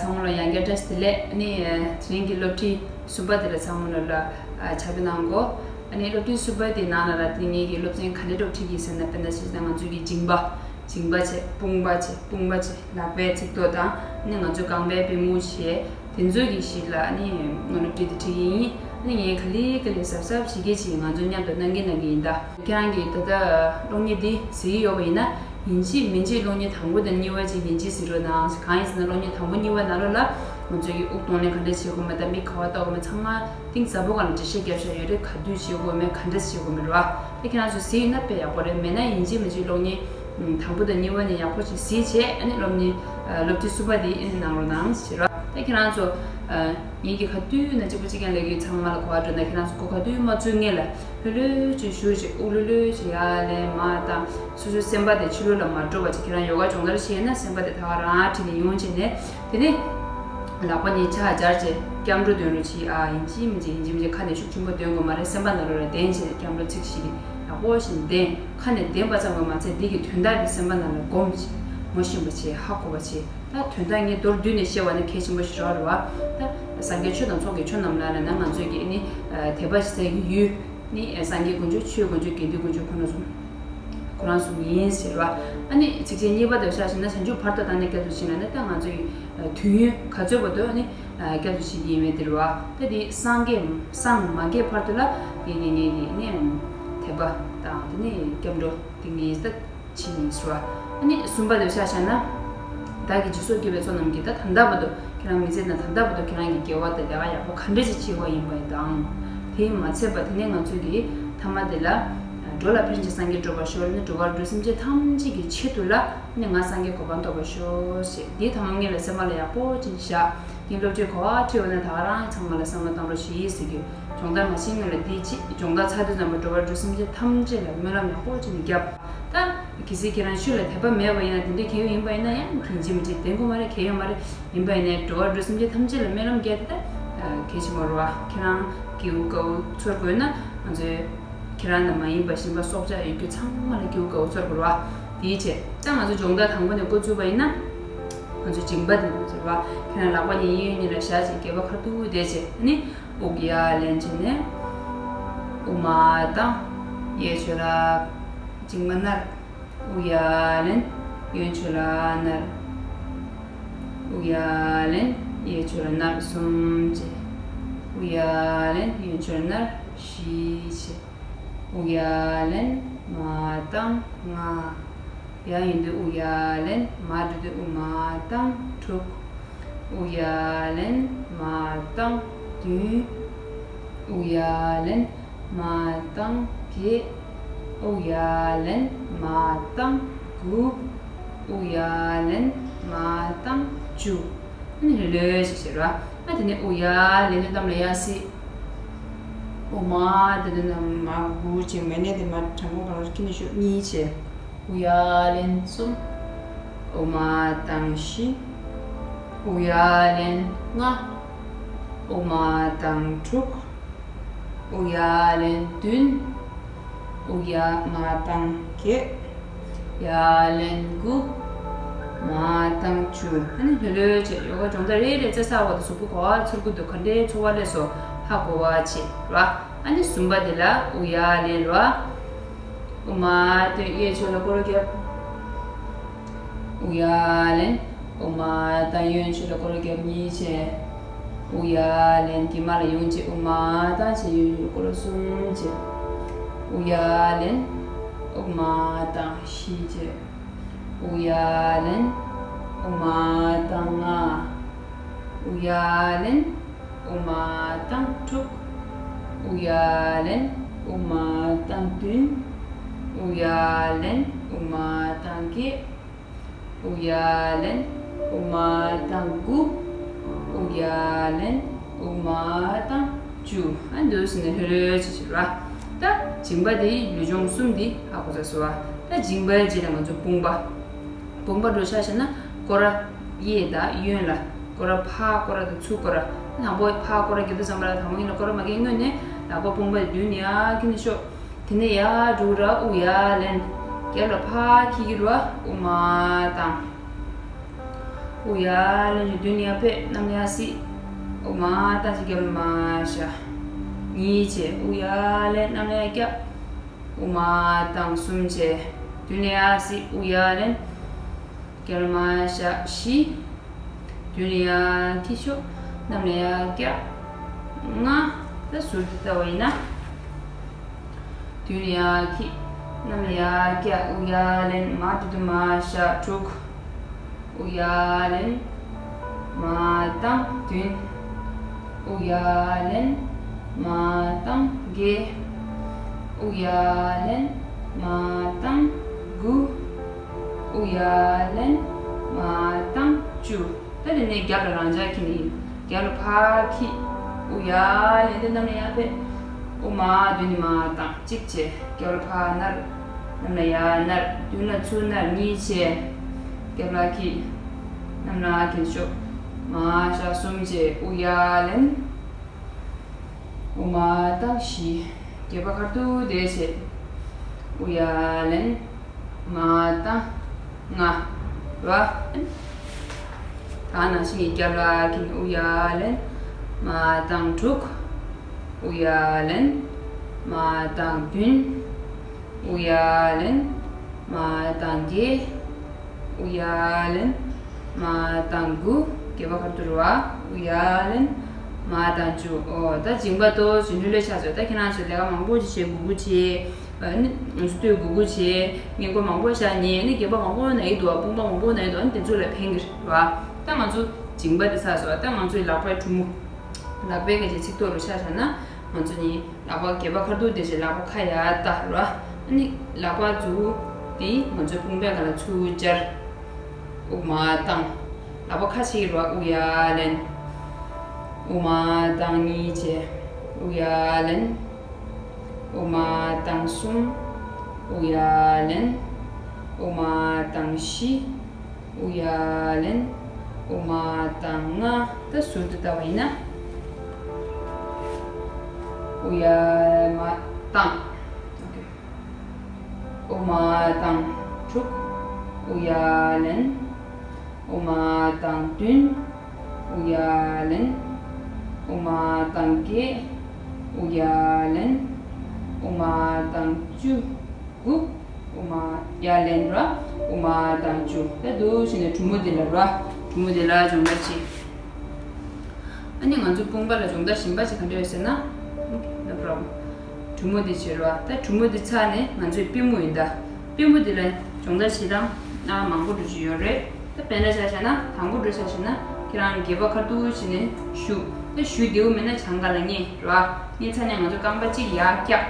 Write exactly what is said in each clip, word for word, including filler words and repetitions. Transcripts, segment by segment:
ཚང་མ་ལ་ཡང་བསྐྱར་བཀྲ་ཤིས་བདེ་ལེགས། ཨ་ནི་དེ་རིང་གི་སློབ་ཁྲིད་གསུམ་པ་དེ་ལ་ཚང་མ་ལ་ལ་ཕྱག་དཔེ་གནང་གོ། ཨ་ནི་སློབ་ཁྲིད་གསུམ་པ་དེའི་ནང་ལ་ལ་དེ་ངེད་ཀྱི་སློབ་ཚན་ག་འདྲས་འགྲོ་ཁྲིད་ཀྱི་ཟེར་ན། དཔེར་ན་ཆ་བཞག་ན་ང་ཚོའི་གི་མཇིང་པ། མཇིང་པ་བྱས། དཔུང་པ་བྱས། དཔུང་པ་བྱས། ལག་པའི་ཚིགས་ཐོ་དང་ནི་ང་ཚོའི་རྐང་པའི་པུས་མོ་བྱས། དེ་ཚོའི་གི་གཞི་ལ་ནི་ང་སློབ་ཁྲིད་དེ་ཁྲིད་ཀྱི་ཡིན། ནི་ངས་ག་ལེ་ག་ལེ་གཟབ་གཟབ་བྱེད་ཀྱི་བྱེད། ང་ཚོ་མཉམ་དུ་གནང་གི་གནང་གི་ཡིན་ད། ཁྱེད་རང་གིས་ད་ལྟ་གློག་བརྙན་འདི་གཟིགས་ཀྱི་ཡོད་པ་ཡིན་ན། ཡིན་གཅིག་མིན་གཅིག་གློག་བརྙན་དང་པོ་དང་གཉིས་པ་ཅིག་ཡིན་གཅིག་གཟིགས་རོགས་གནང་། གང་ཡིན་ཟེར་ན་གློག་བརྙན་དང་པོ་གཉིས་པ་ནང་ལོགས་ལ་ང་ཚོས་ཀྱི་དབུགས་གཏོང་ལེན་ག་འདྲས་བྱེད་དགོས་མེད་དང་མིག་ག་པར་གཏོང་དགོས་མེད་ཚང་མ་གཏིང་ཟབ་པོ་སྒང་ལ་འགྲེལ་བཤད་བརྒྱབ་བཞག་ཡོད་རེད། ག་དུས་བྱེད་དགོས་མེད། ག་འདྲས་བྱེད་དགོས་མེད་རེད་བ། དེ་ཁྱེད་རང་ཚོ་གཟིགས་ཡོད་ན་དཔེ་ཡག་པོ་རེད། མེད་ན་ཡིན་གཅིག་མིན་གཅིག་གློག་བརྙན་དང་པོ་དང་གཉིས་པ་ནས་ཡག་པོ་ཞིག་གཟིགས་བྱས། ཨ་ནི་སློབ་གཉེར་སློབ་ཁྲིད་གསུམ་པ་དེ་ཨ་ནི་གནང་རོགས་གནང་ཞེས་རོགས། ད་ཁྱེད་རང་ཚོ་ངེད་ཀྱི་ག་དུས་ན་གཅིག་པ་གཅིག་རྐྱང་ལས་ཀྱི་ཚང་མ་ལ་གོ་བ་འགྲོ་ན། ཁྱེད་རང་ཚོ་གོ་ག་དུས་མ་ཚུགས་སྔོན་ལ་ལྷོད་ལྷོད་ཅིག་བཞུགས་བྱས། དབུགས་ལྷོད་ལྷོད་ཅིག་ཡར་ལེན་མར་བཏང་། སོ་སོའི་སེམས་པ་དེ་ཕྱི་ལོགས་ལ་མ་འགྲོ་བ་ཅིག་ཁྱེད་རང་ཡོ་ག་སྦྱོང་བརྡར་བྱས་ན་སེམས་པ་དེ་ད་ག་རང་ཁྲིད་ནས་ཡོང་བྱས་ནས། དེ་ནས་ལག་པ་གཉིས་ཕྱག་སྦྱར་བྱས་སྐྱབས་འགྲོ་འདོན་རོགས་གྱིས། ཨ་ཡིན་གཅིག་མིན་གཅིག་ཡིན་གཅིག་མིན་གཅིག་ཁ་ནས་ཤུགས་ཆེན་པོ་འདོན་དགོས་མ་རེད། སེམས་པ་ནང་ལོགས་ལ་བདེན་བྱས་སྐྱབས་འགྲོ་ཚིག་བཞི་དེ་ཡག་པོ་ཞིག་བདེན། ཁ་ནས་བདེན་པ་ཙམ་གྱིས་མ་ཚད་འདི་གི་དོན་དག་དེ་སེམས་པ་ནང་ལ་སྒོམ་བྱས། ངོ་ཤེས་པ་བྱས། ཧ་གོ་བ་བྱས། ད་དོན་དག་ངས་མདོར་བསྡུས་ནས་བཤད་པ་ན་གལ་ཆེན་པོ་ཞིག་རེད་བ། ད་སངས་རྒྱས་ཆོས་དང་ཚོགས་ཀྱི་མཆོག་རྣམས་ལ་ལབ་ན་ང་ཚོས་ཀྱི་ཨ་ནི་དད་པ་བྱེད་སའི་གི་ཡུལ་ནི་སངས་རྒྱས་དཀོན་མཆོག་ཆོས་དཀོན་མཆོག་དགེ་འདུན་དཀོན་མཆོག་ཁོ་ན་གསུམ། ཁོ་རང་གསུམ་ཡིན་ཟེར་བ། ཨ་ནི་ཚིགས་བཅད་གཉིས་པ་དེ་ཆ་བཞག་ན་བྱང་ཆུབ་བར་དུ་བཏང་ནས་སྐྱབས་སུ་མཆི་ལབ་ན། ད་ང་ཚོའི་དུས་ཡུན་ག་ཚོད་བར་དུ་ཨ་ནི་སྐྱབས་སུ་མཆི་གི་ཡིན་མིན་དེ་རེད་བ། ད་དེ་སངས་རྒྱས་སངས་མ་རྒྱས་བར་དུ་ལ་ངེད་ཀྱི་ངེད་ཀྱི་ནི་དད་པ་དང་དེ་ནི་སྐྱབས་འགྲོ་དེ་ངེས་ད། ཕྱིན་ཡིན་ཟེར་བ། ཨ་ནི་གསུམ་པ་དེ་ཆ་བཞག་ན། བདག་གིས་སྦྱིན་སོགས་བགྱིས་པའི་ཚོགས་རྣམས་ཀྱིས། ད་ད་ལྟ་བར་དུ་ཁྱེད་རང་མི་ཚེ་ནང་ད་ལྟ་བར་དུ་ཁྱེད་རང་གི་དགེ་བ་དང་ལས་ཀ་ཡག་པོ་ག་འདྲ་ཞིག་བྱས་པ་ཡིན་པ་དང་། དེས་མ་ཚད་པ་དེ་ནས་ང་ཚོས་ཀྱི་ཐ་མ་དེ་ལ། འགྲོ་ལ་ཕན་ཕྱིར་སངས་རྒྱས་འགྲུབ་པར་ཤོག་ནི་འགྲོ་བ་རིགས་དྲུག་སེམས་ཅན་ཐམས་ཅད་ཀྱི་ཆེད་དུ་ལ་ནི་ང་སངས་རྒྱས་གོ་འཕང་ཐོབ་པར་ཤོག་ཞེས་འདིའི་ཐ་མ་སྔོན་ལ་སེམས་པ་ལ་ཡག་པོ་ཅིག་བཞག་ནི་སློབ་ཁྲིད་གོ་བ་ཁྲིད་འོང་ན་ད་ག་རང་ཚང་མ་ལ་བསམ་བློ་བཏང་རོགས་ཞེས་ཟེར་རྒྱུ། སྦྱོང་བརྡར་མ་བྱེད་སྔོན་ལ་འདི་བྱེད། སྦྱོང་བརྡར་ཚར་དུས་ཙམ་པ་འགྲོ་བ་རིགས་དྲུག་སེམས་ཅན་ཐམས་ཅད་ལ་སྨོན་ལམ་ཡག་པོ་བྱས་ནས་བརྒྱབ། ད་གལ་སྲིད་ཁྱེད་རང་ཆོས་ལ་དད་པ་མེད་པ་ཡིན་ན། དེ་འདྲའི་གལ་ཡོད་ཡིན་པ་ཡིན་ན་ཡང་ཁྱེད་ཀྱིས་མི་བྱེད་བདེན་དགོས་མ་རེད། གལ་ཡོད་མ་རེད། ཡིན་པ་ཡིན་ནའི་འགྲོ་བ་རིགས་དྲུག་སེམས་ཅན་ཐམས་ཅད་ལ་སྨོན་ལམ་རྒྱག་དེ་ད་གལ་ཆེན་པོ་རེད་བ། ཁྱེད་རང་སྐྱིད་པོ་དགའ་པོ་ཚོར་དགོས་ན་ང་ཚོས་ཁྱེད་རང་ལ་མ་ཡིན་པ་གཞན་པ་སྲོག་ཆགས་ཡོད་རྒྱུ་ཚང་མ་ལ་སྐྱིད་པོ་དགའ་པོ་ཚོར་དགོས་རེད་བ། དེའི་ཆེད་ད་ང་ཚོ་སྦྱོང་བརྡར་དང་པོ་ནས་འགོ་བཙུགས་པ་ཡིན་ན། ང་ཚོ་མཇིང་པ་དེ་ནས་ཚོར་བ། ཁྱེད་རང་ལག་པ་གཉིས་གཡས་གཡོན་གཉིས་ལ་བཞག་བྱས་སྐེད་པ་ཁ་ཐུག་བསྡད་བྱས་ནི། དབུགས་ཡར་ལེན་བྱས་ནས། དབུ་མར་བཏང་། གཡས་ཕྱོགས་ལ་མཇིང་པ་མནན། དབུགས་ཡར་ལེན། གཡོན་ཕྱོགས་ལ་མནན། དབུགས་ཡར་ལེན། གཡས་ཕྱོགས་ལ་མནན། གསུམ་བྱས། དབུགས་ཡར་ལེན། གཡོན་ཕྱོགས་ལ་མནན། བཞི་བྱས། དབུགས་ཡར་ལེན། མར་བཏང་། ལྔ། ཡར་ཡོང་དུས་དབུགས་ཡར་ལེན། མར་འགྲོ་དུས་དབུ་མར་བཏང་། དྲུག་དབུགས་ཡར་ལེན། མར་བཏང་། བདུན། དབུགས་ཡར་ལེན། མར་བཏང་། བརྒྱད། དབུགས་ཡར་ལེན། མར་བཏང་། དགུ། དབུགས་ཡར་ལེན། མར་བཏང་། བཅུ། ཨ་ནི་ལྷོད་ལྷོད་ཅིག་བྱེད་རོགས། ཨ་དེ་ནས་དབུགས་ཡར་ལེན་དུས་གཏམ་ལ་ཡར་སྲིད། དབུགས་མར་འདི་ནས་མར་དགུ་བྱས། མར་ནས་དེ་མར་དྲང་པོ་གང་ལ་ཁྱེར་ནས་ཤོག་གཉིས་བྱས། དབུགས་ཡར་ལེན་གསུམ། དབུགས་མར་བཏང་བཞི། དབུགས་ཡར་ལེན་ལྔ། དབུགས་མར་བཏང་དྲུག་དབུགས་ཡར་ལེན་བདུན། དབུགས་ཡར་མར་བཏང་བརྒྱད། ཡར་ལེན་དགུ། མར་བཏང་བཅུ། ཨ་ནི་ལྷོད་ལྷོད་བྱས་ཡོ་ག་སྦྱོང་བརྡར་རེ་རེ་བྱས་ཚར་བ་དང་གཟུགས་པོ་ག་པར་ཚོར་གྱི་འདུག་ག་འདྲའི་ཚོར་བ་སླེབས་སོང་ཧ་གོ་བ་བྱེད་ར། ཨ་ནི་གསུམ་པ་དེ་ལ་དབུགས་ཡར་ལེན་ར། དབུགས་མར་བཏོན། གཡས་ཕྱོགས་ལ་སྐོར་ར་བརྒྱབ། དབུགས་ཡར་ལེན། དབུགས་མར་བཏང་། གཡོན་ཕྱོགས་ལ་སྐོར་ར་བརྒྱབ། གཉིས་བྱས། དབུགས་ཡར་ལེན། གྱིབ་མ་ལ་ཡོང་བྱས། དབུགས་མར་བཏང་བྱས། གཡོན་ཕྱོགས་ལ་སྐོར་ར་གསུམ་བྱས། དབུགས་ཡར་ལེན། དབུགས་མར་བཏང་། བཞི་བྱས། དབུགས་ཡར་ལེན། དབུགས་མར་བཏང་། ལྔ། དབུགས་ཡར་ལེན། དབུགས་མར་བཏང་། དྲུག་དབུགས་ཡར་ལེན། དབུགས་མར་བཏང་། བདུན། དབུགས་ཡར་ལེན། དབུགས་མར་བཏང་། བརྒྱད། དབུགས་ཡར་ལེན། དབུགས་མར་བཏང་། དགུ། དབུགས་ཡར་ལེན། དབུགས་མར་བཏང་། བཅུ། ཨ་འདུག་སེ་ནས་ལྷོད་ལྷོད་བྱེད་བྱེད་ར། ད་མཇིང་པ་དེ་ལུས་སྦྱོང་གསུམ་འདི་ཧ་གོ་ཚར་སོང་བ། ད་མཇིང་པའི་རྗེས་ལ་ང་ཚོ་དཔུང་པ། དཔུང་པ་འགྲོ་ཆ་བྱས་ན་སྐོར་ར་གཡས་དང་གཡོན་ལ་སྐོར་ར། ཕར་སྐོར་ར་དང་ཚུར་སྐོར་ར། དང་པོ་ཕར་སྐོར་ར་རྒྱབ་དུས་ཙམ་པ་ལ་དང་པོ་ཡིན་ན་སྐོར་ར་མ་རྒྱབ་སྔོན་ནས་ལག་པ་དཔུང་པ་དེ་མདུན་ནས་ཡར་ཁྱེར་ནས་ཤོག་དེ་ནས་ཡར་འགྲོ་ར། དབུགས་ཡར་ལེན། རྒྱབ་ལ་ཕར་འཁྱེར་གྱི་ར། དབུགས་མར་བཏང་། དབུགས་ཡར་ལེན་བྱས་མདུན་ཡར་ཕེབས། གནམ་ལ་ཡར་གཟིགས། དབུགས་མར་བཏང་བྱས་རྒྱབ་ལ་མར་བཞག་གཉིས་བྱས། དབུགས་ཡར་ལེན། གནམ་ལ་ཡར་བཀྱག་དབུགས་མར་བཏང་གསུམ་བྱས། མདུན་ལ་ཡར་གཟིགས། དབུགས་ཡར་ལེན། རྒྱབ་ལ་མར་བཞག་བཞི། མདུན་ལ་ཡར་འཁྱེར་ཤོག་གནམ་ལ་ཡར་བཀྱག་ལྔ། ད་ཟུར་དུ་བལྟ་བ་ཡིན་ན། མདུན་ལ་ཡར་འཁྱེར། གནམ་ལ་ཡར་བཀྱག་དབུགས་ཡར་ལེན། མར་མདུན་དུ་མར་བཞག་དྲུག་དབུགས་ཡར་ལེན། མར་བཏང་བདུན། དབུགས་ཡར་ལེན། མར་བཏང་བརྒྱད། དབུགས་ཡར་ལེན། མར་བཏང་དགུ། དབུགས་ཡར་ལེན། མར་བཏང་བཅུ། ད་དེ་ནས་རྒྱབ་ལ་རང་འཇགས་འཁྱེར་ནི་ཡིན། རྒྱབ་ལ་ཕར་འཁྱེར། དབུགས་ཡར་ལེན་ཏེ་གནམ་ལ་ཡར་ཕེབས། དབུགས་མར་མདུན་ནས་མར་བཏང་གཅིག་བྱས། རྒྱབ་ལ་ཕར་ནར། གནམ་ལ་ཡར་ནར། མདུན་ལ་ཚུར་ནར་གཉིས་བྱས། རྒྱབ་ལ་འཁྱེར། གནམ་ལ་འཁྱེར་ཤོག་མར་བཞག་གསུམ་བྱས། དབུགས་ཡར་ལེན། དབུགས་མར་བཏང་བཞི། སྒལ་པ་ཁ་ཐུག་བསྡད་བྱས། དབུགས་ཡར་ལེན། མར་བཏང་ལྔ། རེད་བ། ད་ནང་བཞིན་གྱི་རྒྱབ་ལ་འཁྱེར། དབུགས་ཡར་ལེན། མར་བཏང་དྲུག་དབུགས་ཡར་ལེན། མར་བཏང་བདུན། དབུགས་ཡར་ལེན། མར་བཏང་བརྒྱད། དབུགས་ཡར་ལེན། མར་བཏང་དགུ། སྒལ་པ་ཁ་ཐུག་རེད་བ། དབུགས་ཡར་ལེན། མར་བཏང་བཅུ། ཨོ་ད་མཇིང་པ་ཏོག་ཙམ་ལྷོད་ལྷོད་ཆགས་སོང་། ད་ཁྱེད་རང་ཚོས་ལས་ཀ་མང་པོ་ཅིག་བྱེད། སྒུག་སྒུག་བྱེད། ཨ་ནི་ངུ་ཚོ་ལྟོས་སྒུག་སྒུག་བྱེད། སྔས་མགོ་མང་པོ་བཞག་ཉལ། ཨ་ནི་སྒལ་པ་མང་པོ་ན་ཡི་འདུག་བ། དཔུང་པ་མང་པོ་ན་ཡི་འདུག་ཨ་ནི་དེ་ཚོ་ལ་ཕན་གྱི་རེད་བ། ད་ང་ཚོ་མཇིང་པ་དེ་ཚར་སོང་། ད་ང་ཚོའི་ལག་པའི་གྲུ་མོ། ལག་པའི་ག་ཅིག་ཚིགས་ཐོག་ལ་ཆ་བཞག་ན། ང་ཚོ་གཉིས་ལག་པ་སྒལ་པ་ཁ་ཐུག་བསྡད་བྱས་ལག་པ་ཁ་ཡར་བལྟ་ར། ཨ་ནི་ལག་པ་མཛུབ་གུ་དེ་ང་ཚོའི་དཔུང་པའི་སྒང་ལ་ཚུར་སྦྱར། དབུགས་མར་བཏང་། ལག་པ་ཁ་ཕྱེ་ར། དབུགས་ཡར་ལེན། དབུགས་མར་བཏང་གཉིས་བྱས། དབུགས་ཡར་ལེན། དབུགས་མར་བཏང་གསུམ། དབུགས་ཡར་ལེན། དབུགས་མར་བཏང་བཞི། དབུགས་ཡར་ལེན། དབུགས་མར་བཏང་ལྔ། ད་ཟུར་དུ་བལྟ་བ་ཡིན་ན། དབུགས་ཡར་མར་བཏང་། ཨོ་ཁེ། དབུགས་མར་བཏང་དྲུག་དབུགས་ཡར་ལེན། དབུགས་མར་བཏང་བདུན། དབུགས་ཡར་ལེན། དབུགས་མར་བཏང་བརྒྱད། དབུགས་ཡར་ལེན། དབུགས་མར་བཏང་བཅུ། དགུ། དབུགས་མར་ཡར་ལེན་ར། དབུགས་མར་བཏང་བཅུ། ད་འདུག་བྱས་ནས་གྲུ་མོ་འདི་ལ་ར། གྲུ་མོ་འདི་ལ་སྦྱོང་བརྡར་བྱེད། ཨ་ནི་ང་ཚོའི་དཔུང་པ་ལ་སྦྱོང་བརྡར་གཞན་པ་ཞིག་ག་འདྲ་ཡོད་ཟེར་ན། No problem. གྲུ་མོ་འདི་བྱེད་ར། ད་གྲུ་མོ་འདི་ཚར་ནས་ང་ཚོའི་པུས་མོ་ཡིན་ད། པུས་མོ་འདི་ལ་སྦྱོང་བརྡར་བྱེད་སྟངས་ཨ་མང་པོ་འགྲོ་གི་ཡོད་རེད། ད་དཔེར་ན་ཆ་བཞག་ན། དང་པོ་འགྲོ་ཆ་བཞག་ན་ཁྱེད་རང་སྒལ་པ་ཁ་ཐུག་བྱས་ནས་བཞུགས། ད་བཞུགས་བདེ་པོ་མེད་ན་གྱངས་ཁ་ལ་མཉེ་ར། མཉེ་ཚར་ནས་ང་ཚོ་རྐང་པ་གཅིག་ཡར་བཀྱག་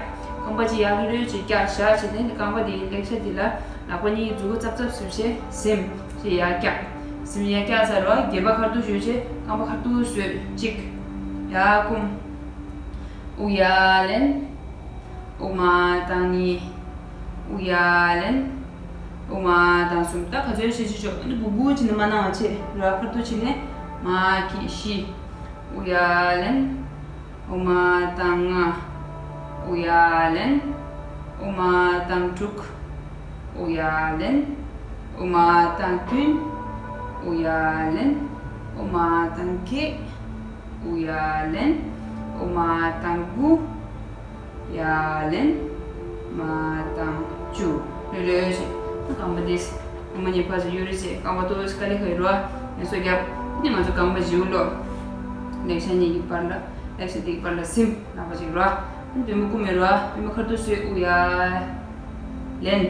རྐང་པ་གཅིག་ཡར་ལྷོད་ལྷོད་ཅིག་བཀྱག་བཞག་བྱས་ནས་རྐང་པ་འདིའི་ལེགས་ཆ་འདི་ལ་ལག་པ་གཉིས་མཛུབ་གུ་ཙབ་ཙབ་བཟོས་བྱས་ཟིམ་ཅིག་ཡར་བཀྱག་ཟིམ་ཡར་བཀྱག་ཚར་ར། སྒལ་པ་ཁ་ཐུག་བཞུགས་བྱས་རྐང་པ་ཁ་ཐུག་བཟོས་གཅིག་ཡར་བསྐུམ། དབུགས་ཡར་ལེན། དབུགས་མར་བཏང་གཉིས། དབུགས་ཡར་ལེན། དབུགས་མར་བཏང་གསུམ། ད་ག་ཚོད་བྱེད་ཀྱི་ཆོག་ཨ་ནི་སྒུག་སྒུག་བྱས་ནས་མ་གནང་བ་བྱེད་ར། ཁ་ཐུག་བྱས་ནས་མར་འཁྱེར་བཞི། དབུགས་ཡར་ལེན། དབུགས་མར་བཏང་ལྔ། དབུགས་ཡར་ལེན། དབུགས་མར་བཏང་དྲུག་དབུགས་ཡར་ལེན། དབུགས་མར་བཏང་བདུན། དབུགས་ཡར་ལེན། དབུགས་མར་བཏང་བརྒྱད། དབུགས་ཡར་ལེན། དབུགས་མར་བཏང་དགུ། ཡར་ལེན། མར་བཏང་བཅུ། ལྷོད་ལྷོད་བྱས། རྐང་པ་འདི་རྐང་པ་གཉིས་ཕར་ཚུར་གཡུག་རེས་བྱས། རྐང་པ་ཏོག་ཙམ་དཀའ་ལས་ཁག་ཡོད་ར། ངལ་གསོ་རྒྱབ། ཨ་ནི་ང་ཚོ་རྐང་པ་ལྗིད་ལོག་ལེགས་ཆ་གཉིས་ཀྱི་བར་ལ། ལེགས་ཆ་འདི་གི་བར་ལ་ཟིམ། ལག་པ་གཅིག་ར། ཨ་ནི་པུས་མོ་བསྐུམ་མེད་ར། པུས་མོ་ཁ་ཐུག་བཟོས། དབུགས་ཡར་ལེན།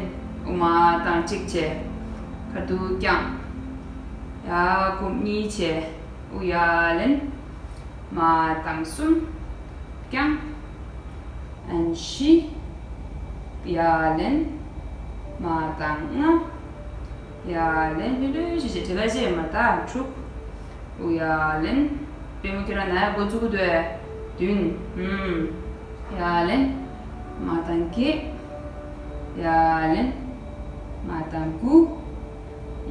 དབུགས་མར་བཏང་གཅིག་བྱས། ཁ་ཐུག་བརྐྱངས། ཡར་བསྐུམ་གཉིས་བྱས། དབུགས་ཡར་ལེན། མར་བཏང་གསུམ། བརྐྱངས། ཨན་བཞི། ཡར་ལེན། མར་བཏང་ལྔ། ཡར་ལེན། ལྷོད་ལྷོད་བྱས་བྱས་བྲེལ་བ་བྱས་མར་བཏང་དྲུག་དབུགས་ཡར་ལེན། པུས་མོ་ཁྱེད་རང་ན་ཡ་འགོ་བཙུགས་འདུག་ཨེ། བདུན། ཧུམ། ཡར་ལེན། མར་བཏང་བརྒྱད། ཡར་ལེན། མར་བཏང་དགུ།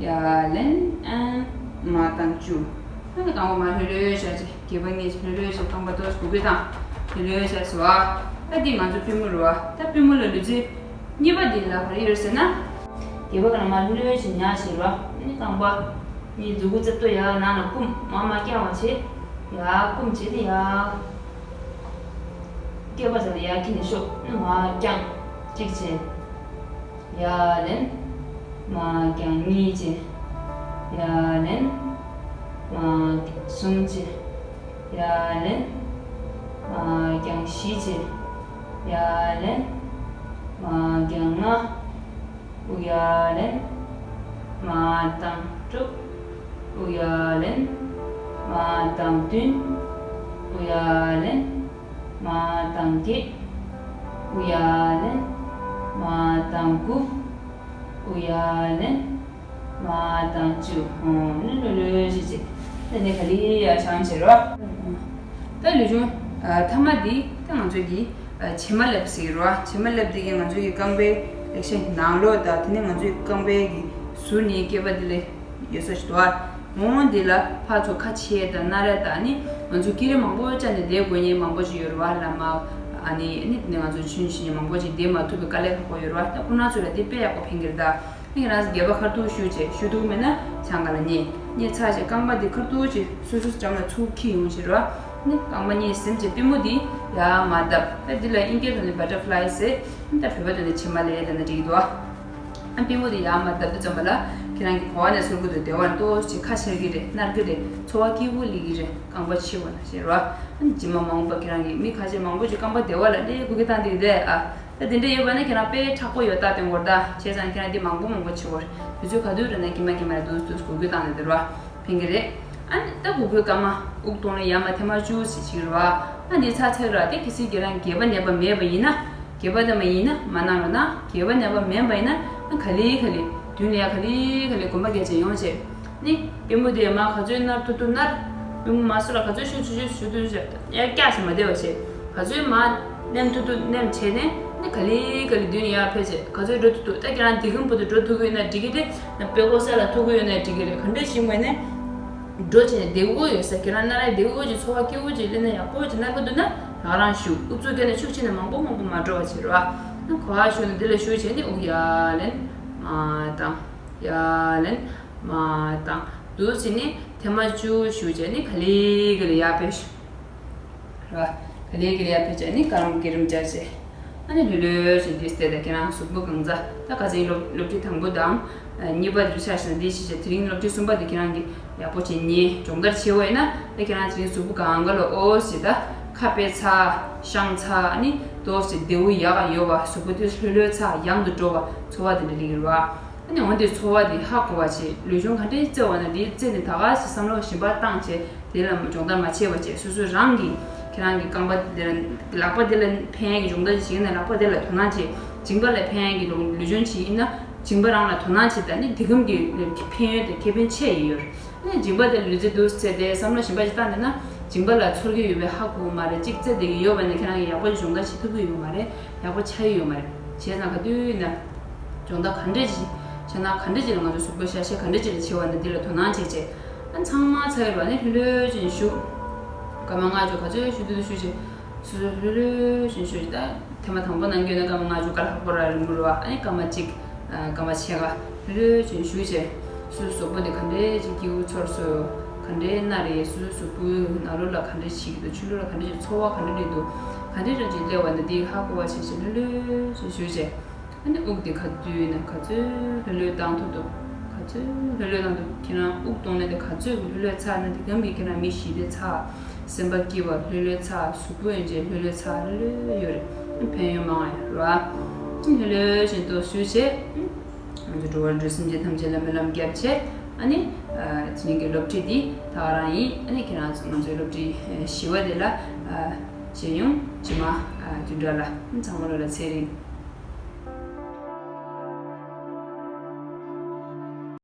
ཡར་ལེན། ཨ། མར་བཏང་བཅུ། ཨ་ནི་རྐང་པ་མར་ལྷོད་ལྷོད་བྱས་བྱས། སྒལ་པ་གཉིས་ལྷོད་ལྷོད་བྱས། རྐང་པ་ཏོག་ཙམ་སྒུར་སྒུར་བཏང་། ལྷོད་ལྷོད་བྱས་སོ། ཨ། ད་འདི་ང་ཚོ་པུས་མོ་རེད་བ། ད་པུས་མོ་ལ་ལུས་རྩལ་གཉིས་པ་འདི་ལ་ག་རེ་ཡོད་ཟེར་ན། སྒལ་པ་གང་མར་ལྷོད་ལྷོད་བྱས་ཉལ་བྱས་རེད་བ། ཨ་ནི་རྐང་པ། གཉིས། མཛུ་གུ་རྩེ་ཏོ་ཡར་ནང་ལ་བསྐུམ། མར་མ་བརྐྱང་བ་བྱེད། ཡར་བསྐུམ་བྱས་ནས་ཡར། སྐེད་པ་ཟེར་ན་ཡར་འཁྱེར་ནས་ཤོག། ནི་མར་བརྐྱང་། གཅིག་བྱས། ཡར་ལེན། མར་བརྐྱང་། གཉིས་བྱས། ཡར་ལེན། མར་བརྐྱང་། གསུམ་བྱས། ཡར་ལེན། མར་བརྐྱང་། བཞི་བྱས། ཡར་ལེན། མར་བརྐྱང་། ལྔ། དབུགས་ཡར་ལེན། མར་བཏང་། དྲུག། དབུགས་ཡར་ལེན། མར་བཏང་། བདུན། དབུགས་ཡར་ལེན། མར་བཏང་། བརྒྱད། དབུགས་ཡར་ལེན། མར་བཏང་། དགུ། དབུགས་ཡར་ལེན། མར་བཏང་། བཅུ། ཧོ། ནི་ལྷོད་ལྷོད་བྱས་བྱས། ད་ནི་ག་ལེར་ཡར་བྱང་བྱེད་རོགས། ད་ལུས་སྦྱོང་ཐ་མ་འདི་ད་ང་ཚོ་གི་བྱེ་མ་ལེབ་ཟེར་གྱི་རེད་བ། བྱེ་མ་ལེབ་འདི་གི་ང་ཚོ་གི་རྐང་པའི་ལེགས་ཤ་ནང་ལོགས་དང་། དེ་ནས་ང་ཚོ་གི་རྐང་པའི་གི་ཟུར་ནས་སྐེད་པ་འདི་ལ་ཡོད་ས་ཞིག་འདུག་བ། འོང་འདི་ལ་ཕར་ཚུར་ཁ་ཕྱེ་དང་སྣ་རལ་དང་། ནི་ང་ཚོ་ཀི་རི་མང་པོ་བཅག་ནས་བསྡད་དགོས་མཁན་མང་པོ་ཞིག་ཡོད་རེད་བ། ལ་མ་ཨ་ནི་ནི་དེ་ནས་ང་ཚོ་ཆུན་ཞིག་ནས་མང་པོ་ཞིག་བསྡད་མ་ཐུབ་པའི་དཀའ་ལས་ཁག་པོ་ཡོད་རེད་བ། ད་ཁོ་ན་ཚོ་ལ་འདི་དཔེ་ཡག་པོ་ཕན་གྱི་རེད་ད། ཁྱེད་རང་སྒལ་པ་ཁ་ཐུག་གཞུ་བྱས། གཞུ་ཐུབ་མེད་ན་བྱང་ག་ལ་ཉལ། ཉལ་ཚར་རྗེས་རྐང་པ་འདི་ཁ་ཐུག་ཅིག་སོ་སོ་འགྲམ་ལ་ཚུར་འཁྱེར་ཡོང་བྱེད་རོགས། ནི་རྐང་པ་གཉིས་ཟིན་བྱས་པུས་མོ་འདི་ཡར་མར་བརྡབ། ད་འདི་ལ་དབྱིན་སྐད་ཐོག་ནས་བྷ་ཊར་ཕ་ལའི་ཟེར། ད་བོད་པ་ཐོག་ནས་བྱེ་མ་ལེབ་ལབ་ན་འགྲིག་གི་འདུག་ཨ། པུས་མོ་འདི་ཡར་མར་བརྡབ་དུས་ཙམ་པ་ལ་ཁྱེད་རང་གི་གོ་བ་ནས་ཚུར་ཁུ་ཐུག་བདེ་བ་ནས་ཏོག་ཙམ་ཁ་འཆར་གྱི་རེད། མནར་གྱི་རེད། ཚོར་བ་སྐྱིད་པོ་སླེབས་ཀྱི་རེད། རྐང་པ་ཕྱི་པོ་ན་བྱེད་རོགས། ཨ་ནི་རྗེས་མ་མ་འོངས་པ་ཁྱེད་རང་གི་མི་ཁ་ཤས་མང་པོ་ཅིག་རྐང་པ་བདེ་བ་ལ་སླེབས་དགོས་ཀྱི་བཏང་འདུག་དེ་ཨ། ད་དེ་འདྲ་ཡོད་པ་ན་ཁྱེད་རང་དཔེ་མཁྲེགས་པོ་ཡོད་རྟགས་སྟོན་དགོས་རེད་ད། བྱས་ཙང་ཁྱེད་རང་འདི་མང་པོ་མང་པོ་བྱེད་དགོས་རེད། དུས་ཚོད་ག་དུས་རེད་ན་དཀྱིལ་མ་དཀྱིལ་མ་རེ་འདུག་འདུག་འགུལ་སྐྱོད་བཏང་ནས་སྡོད་རོགས། ཕན་གྱི་རེད། ཨ་ནི་ད་འགུལ་སྐྱོད་སྐར་མ་དབུགས་གཏོང་ལེན་ཡར་མར་ཐེངས་མ་བཅུ་ཙམ་བྱེད་ཀྱི་རེད་བ། ཨ་འདི་ཚར་ཚར་ར་དེ་གལ་སྲིད་ཁྱེད་རང་སྒལ་པ་ན་བ་མེད་པ་ཡིན་ན། སྒལ་པ་ན་བ་མེད་པ་ཡིན་ན་མ་གནང་རོགས་གནང་། སྒལ་པ་ན་བ་མེད་པ་ཡིན་ན་ཨ་ག་ལེ་ག་ལེ་མདུན་ལ་ཡར་ག་ལེ་ག་ལེ་གོམ་པ་རྒྱག་བྱས་ཡོང་བྱས། ནི་པུས་མོ་དེ་མར་ག་ཚོད་མནར་ཐུབ་ཐུབ་མནར། པུས་མོ་མར་སོ་ལ་ག་ཚོད་གཞུ་ཐུབ་ཐུབ་གཞུ་ཐུབ་ཐུབ་བྱས། ཡར་བཀྱག་བྱས་མ་བསྡད་པ་བྱས། ག་ཚོད་མར་མནན་ཐུབ་ཐུབ་མནན་བྱས་ནས་ནི་ག་ལེ་ག་ལེ་མདུན་ཡར་ཕེབས་བྱས། ག་ཚོད་འགྲོ་ཐུབ་ཐུབ། ད་ཁྱེད་རང་དེ་གམ་བུ་དུ་འགྲོ་ཐུབ་ཀྱི་ཡོད་ན་འགྲིག་གི་རེད། ན་པད་ཀོ་ས་ལ་ཐུག་གི་ཡོད་ན་འགྲིག་གི་རེད། ག་འདྲ་ཞིག་མ་ནས་འགྲོ་བྱས་ནས་བདེ་པོ་ཡོད་ས། ཁྱེད་རང་སྣ་རལ་བདེ་པོ་ཅིག་ཚོར་བ་སྐྱིད་པོ་ཅིག་སླེབས་ན་ཡག་པོ་ཅིག་མནར་གི་འདུག་ན་རང་རང་བཞུགས། ཨུ་ཚུགས་བརྒྱབ་ནས་ཤུགས་ཆེ་ནས་མང་པོ་མང་པོ་མ་འགྲོ་བ་བྱེད་རོགས། ན་ག་པར་བཞུགས་ན་འདི་ལ་བཞུགས་བྱས་ནས་དབུགས་ཡར་ལེན། མར་བཏང་། ཡར་ལེན། མར་བཏང་། འདུག་སེ་ནི་ཐེངས་མ་བཅུ་བཞུགས་བྱས་ནི་ག་ལེ་ག་ལེ་ཡར་ཕེབས་ཤོག། ར། ག་ལེ་ག་ལེ་ཡར་ཕེབས་བྱས་ནི་རྐང་པ་བརྒྱུད་རིམ་སྦྱར་བྱས། ཨ་ནི་ལྷོད་ལྷོད་བྱས་འདི་སྟེ་ད་ཁྱེད་རང་གཟུགས་པོ་གང་ཚ། ད་ཁ་སང་སློབ་སློབ་ཁྲིད་དང་པོ་དང་། ཨ། གཉིས་པ་དེ་ཆ་བཞག་ན་འདི་བྱས་བྱས་དེ་རིང་སློབ་ཁྲིད་གསུམ་པ་དེ་ཁྱེད་རང་གིས་ཡག་པོ་བྱས་ཉན་སྦྱོང་བརྡར་བྱས་པ་ཡིན་ན། ད་ཁྱེད་རང་དེ་རིང་གཟུགས་པོ་གང་ག་ལ་ཨོ་ཟེར། ད་ཁ་དཔེ་ཚ། བཤང་ཚ། ཨ་ནི་ཏོག་ཙམ་བདེ་པོ་ཡག་ག་ཡོད་པ། གཟུགས་པོ་དེ་ལྷོད་ལྷོད་ཚ། ཡང་དུ་འགྲོ་བ། ཚོར་བ་དེ་འདྲ་སླེབས་ཀྱི་རེད་བ། ཨ་ནི་འོན་ཏེ་ཚོར་བ་འདི་ཧ་གོ་བ་བྱེད། ལུས་སྦྱོང་ག་འདྲས་རྩེ་བ་ན་འདི་རྩེ་ནས་ད་ག་སེ་བསམ་བློ་གཞན་པ་བཏང་བྱས་དེ་ལ་སྦྱོང་བརྡར་མ་བྱས་པ་བྱས། སོ་སོ་རང་གིས་ཁྱེད་རང་གི་རྐང་པ་འདི་ལ་ལག་པ་འདི་ལ་ཕན་ཡག་གི་སྦྱོང་བརྡར་ཅིག་བྱེད་ན་ལག་པ་འདི་ལ་དོ་སྣང་བྱེད། མཇིང་པ་ལ་ཕན་ཡག་གི་ལུས་སྦྱོང་བྱེད་ཡིན་ན་མཇིང་པ་རང་ལ་དོ་སྣང་བྱེད། ད་ནི་འདི་གམ་གྱི་ཕན་ཡོན་དང་ཁེ་ཕན་ཆེ་ཡི་ཡོད་རེད། ཨ་ནི་མཇིང་པ་དེ་ལུས་རྩལ་འདུག་ཟེར་ཏེ་བསམ་བློ་གཞན་པ་ཞིག་བཏང་ནས་ན་མཇིང་པ་ལ་ཚོར་གྱི་ཡོད་པའི་ཧ་གོ་མ་རེད། གཅིག་རྩེ་བསྡད་ཀྱི་ཡོད་པ་ནི་ཁྱེད་རང་གིས་ཡག་པོ་ཞིག་སྦྱོང་བརྡར་བྱེད་ཐུབ་ཀྱི་ཡོད་མ་རེད། ཡག་པོ་ཆགས་ཀྱི་ཡོད་མ་རེད། བྱས་ཙང་ག་དུས་ཡིན་ན་སྦྱོང་བརྡར་ག་འདྲས་ཅིག་བྱས་ན། ག་འདྲས་ཅིག་ལ་ང་ཚོ་གཟུགས་པོའི་ཤ་ཤེད་ག་འདྲས་ཅིག་ལ་བྱེད་པ་ན་འདི་ལ་དོ་སྣང་བྱེད་བྱས། ཨ་ཚང་མ་ཚར་ཡོད་པ་ནི་ལྷོད་ལྷོད་ཅིག་བཞུགས། སྐར་མ་ལྔ་བཅུ་ག་ཚོད་བཞུགས་ཐུབ་ཐུབ་བཞུགས་བྱས། སོ་སོ་ལྷོད་ལྷོད་བཞིན་བཞུགས། ད་ཐེངས་མ་དང་པོ་གནང་རྒྱུ་ན་སྐར་མ་ལྔ་བཅུ་ག་ལ་ཧ་གོ་ར་རིང་པོ་རེད་བ། ཨ་ནི་སྐར་མ་གཅིག་ཨ། སྐར་མ་ཕྱེད་ཀ་ལྷོད་ལྷོད་བཞིན་བཞུགས་བྱས། སོ་སོའི་གཟུགས་པོ་དེ་ག་འདྲས་ཅིག་སྐྱིད་པོ་ཚོར་སོང་། ག་འདྲས་ན་རེད། སོ་སོའི་གཟུགས་པོའི་ནང་ལོགས་ལ་ག་འདྲས་བྱེད་ཀྱི་འདུག་ཕྱི་ལོགས་ལ་ག་འདྲས་ཅིག་ཚོར་བ་ག་འདྲས་རེད་འདུག་ག་འདྲས་རང་ཅིག་སླེབས་པ་འདི་དེ་ཧ་གོ་བ་བྱས་བྱས་ལྷོད་ལྷོད་བཞིན་བཞུགས་བྱས། ཨ་ནི་དབུགས་དེ་ག་དུས་ན་ག་ཚོད་ལྷོད་ལྷོད་བཏང་ཐུབ་འདུག་ག་ཚོད་ལྷོད་ལྷོད་བཏང་ཐུབ། ཁྱེད་རང་དབུགས་གཏོང་ལེན་དེ་ག་ཚོད་ལྷོད་ལྷོད་ཚ་ན་དེ་གམ་གྱི་ཁྱེད་རང་མི་ཞི་བདེ་ཚ། སེམས་པ་སྐྱིད་པ་ལྷོད་ལྷོད་ཚ། གཟུགས་པོ་ཡན་ཆད་ལྷོད་ལྷོད་ཚ། ལྷོད་ལྷོད་ཡོད་རེད། ཕན་ཡོན་མང་ཡོད་རེད་བ། ལྷོད་ལྷོད་བཞིན་དུ་བཞུགས་བྱས། ང་ཚོ་འགྲོ་བ་རིགས་དྲུག་སེམས་ཅན་ཐམས་ཅད་ལ་སྨོན་ལམ་བརྒྱབ་བྱས། ཨ་ནི་དེ་རིང་གི་སློབ་ཁྲིད་འདི་ད་ག་རང་ཡིན། ཨ་ནི་ཁྱེད་རང་ཚོ་ང་ཚོའི་སློབ་ཁྲིད་བཞི་པ་དེ་ལ་མཇལ་ཡོང་། རྗེས་མ་བདུན་ཕྲག་ལ། ཚང་མ་ལོ་ལ་ཚེ་རིང་།